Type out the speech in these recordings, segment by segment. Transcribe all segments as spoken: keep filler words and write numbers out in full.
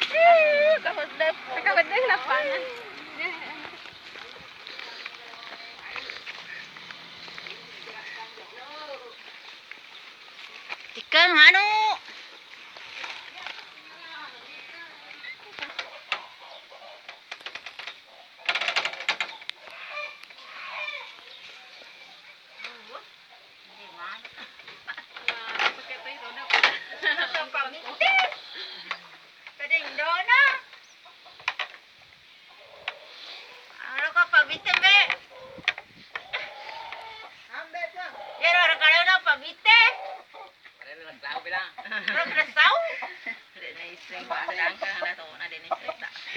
Ih, kapeddeng. Kapeddeng kenapa? Ikan anu. Aro ko pabite, Mbe. Iyaro aro kale udah pabite. Ro kesau.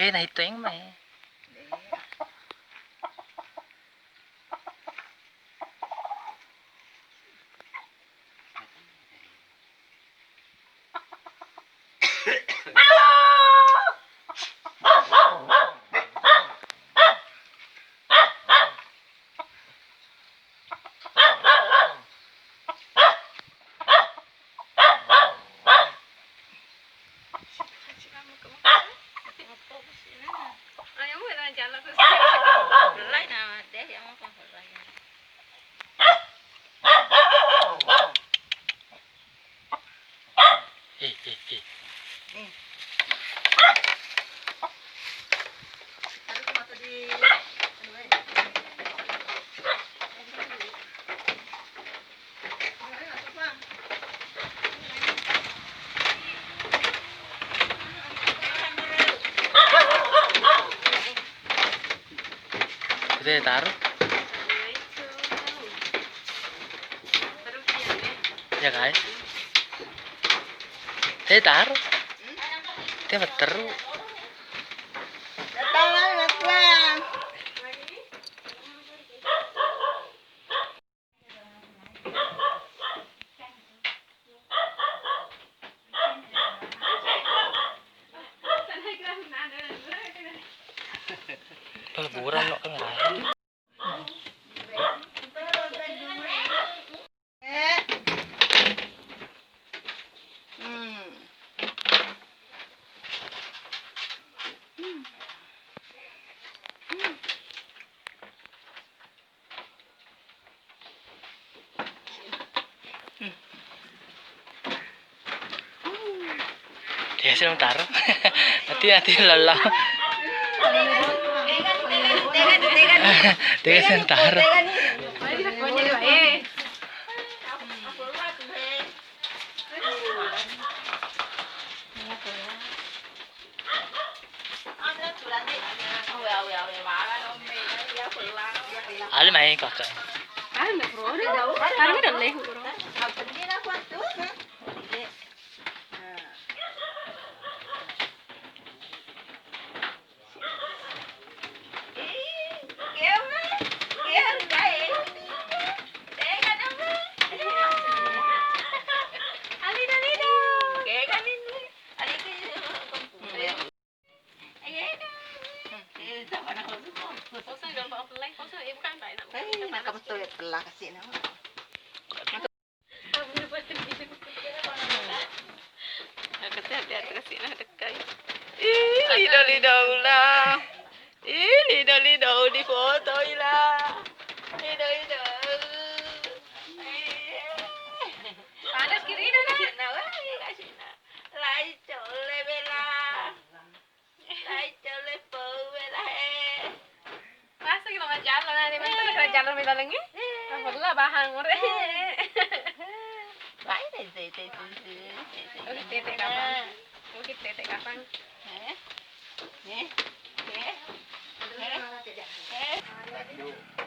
He, na itu yang mah. Eh, eh, eh. Kita taruh. Ya, guys. Teh taruh. Teh matteru. Datang, datang. Peleburan lo kan. Dia sih taro. Hati-hati lalo. Dia sih taro. Ale mai kakak. Sekarang udah leh. Ih, lido-lido ulang. Ih, lido-lido di foto ila. Lido-lido. Panas kiri dah, Nak. Lai colle bela. Lai colle pau bela, eh. Masa kita majalan, ada menteri kerajaan lebih dalam, eh? Apa lah bahang, ore? Lai deh, deh, deh, deh, deh, deh, deh. Oke, tete kapang. Oke, tete kapang. Eh? Eh? Eh? Eh? Eh?